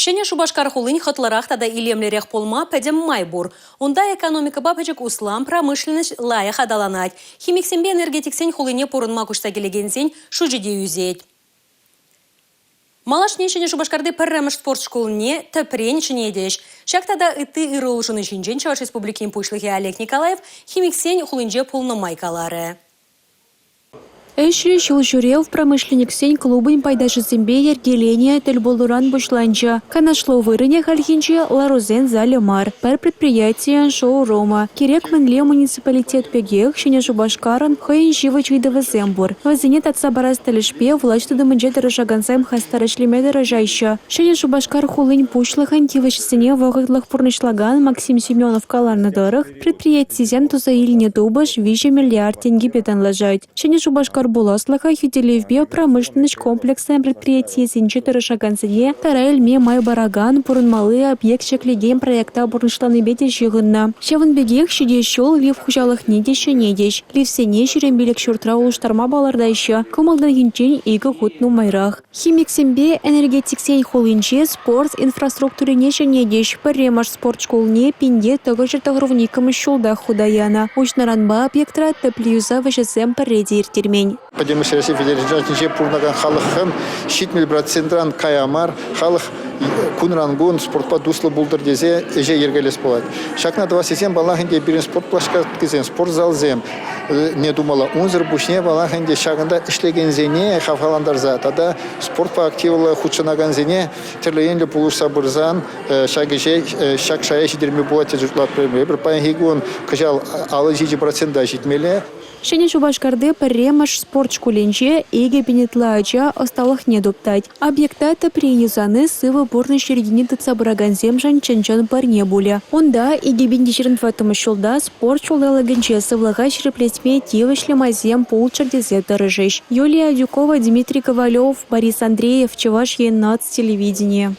Ҫӗнӗ Шупашкар хулин хӑтлӑрах тата илемлӗрех пулма пӗтӗм май пур. Унта экономикӑпа пӗчӗк услам, промышленноҫ лайӑх аталанать. Химиксемпе энергетиксен хулине пурӑнма куҫса килекенсен шучӗ те ӳсет. Малашне Ҫӗнӗ Шупашкарти пӗрремӗш спорт шкулне тӗпрен ҫӗнетӗҫ. Ҫак тата ытти ырӑ улшӑну ҫинчен Чӑваш Республикин Пуҫлӑхӗ Олег Николаев химиксен хулинче пулнӑ май каларӗ. Ӗҫлӗ ҫул ҫӳрев промышленниксен клубӗн пайташӗсемпе йӗркеленӗ тӗл пулуран пуҫланчӗ. Канашлу вырӑнӗ хальхинче ларусен залӗ мар, пӗр предприятийӗн шоу-румӗ. Кирек мӗнле муниципалитет пекех Ҫӗнӗ Шупашкарӑн хӑйӗн ҫивӗч ыйтӑвӗсем пур. Вӗсене татса парас тӗлӗшпе влаҫ тытӑмӗнче тӑрӑшакансем хастар ӗҫлеме тӑрӑшаҫҫӗ. Ҫӗнӗ Шупашкар хулин пуҫлӑхӗн тивӗҫӗсене вӑхӑтлӑх пурнӑҫлакан Максим Семенов каланӑ тӑрӑх, Предприятисем туса илнӗ тупӑш 3 миллиард тенкӗпе танлашать. Ҫӗнӗ Шупашкар пуласлӑха хӳтӗлевпе промышленноҫ комплексӗн предприятийӗсенче тӑрӑшакансене тара илме май паракан пурӑнмалли объект ҫӗклекен проекта пурнӑҫланипе те ҫыхӑннӑ. Ҫавӑн пекех ҫитес ҫул лифт хуҫалӑхне те ҫӗнетӗҫ. Лифтсене 25 ҫуртра улӑштарма палӑртаҫҫӗ, ку малтанхинчен икӗ хут нумайрах. Химиксемпе энергетиксен хулинче спорт инфраструктурине ҫӗнетӗҫ. Пӗрремӗш спорт шкулне 1992-мӗш ҫултах хута янӑ. Уҫнӑранпа объектра тӗплӗ юсав ӗҫӗсем пӗрре те ирттермен. Пӗтӗмӗшле Раҫҫей Федерацийӗнче пурӑнакан халӑхӑн 70 процентран кая мар халӑх кунран-кун спортпа туслӑ пултӑр тесе ӗҫе йӗркелес пулать. Ҫакна тӑвас тесен, паллах ӗнтӗ, пирӗн спорт площадкисем, спортзалсем, не тумалла. Унсӑр пуҫне паллах ӗнтӗ ҫакӑнта ӗҫлекенсене хавхалантарса тата спортпа активлӑ хутшӑнакансене тӗрлӗ енлӗ пулӑшса пырсан ҫак ӗҫе ҫак шая ҫитерме пулать тесе шутлатпӑр. Эпир паянхи кун кӑҫал 57 процента ҫитмелле. Ҫӗнӗ Шупашкарти пӗрремӗш спорт шкулӗнче 2000 ытла ача ӑсталӑхне туптать. Объекта тӗпрен юсани сывӑ пурнӑҫ йӗркине тытса пыракансемшӗн чӑн-чӑн парне пулӗ. Унта 2024 ҫулта спорт ҫулталӑкӗнче сывлӑха ҫирӗплетме тивӗҫлӗ майсем пулччӑр тесе тӑрӑшӗҫ. Юлия Адюкова, Дмитрий Ковалев, Борис Андреев, Чӑваш Ен наци телевиденийӗ.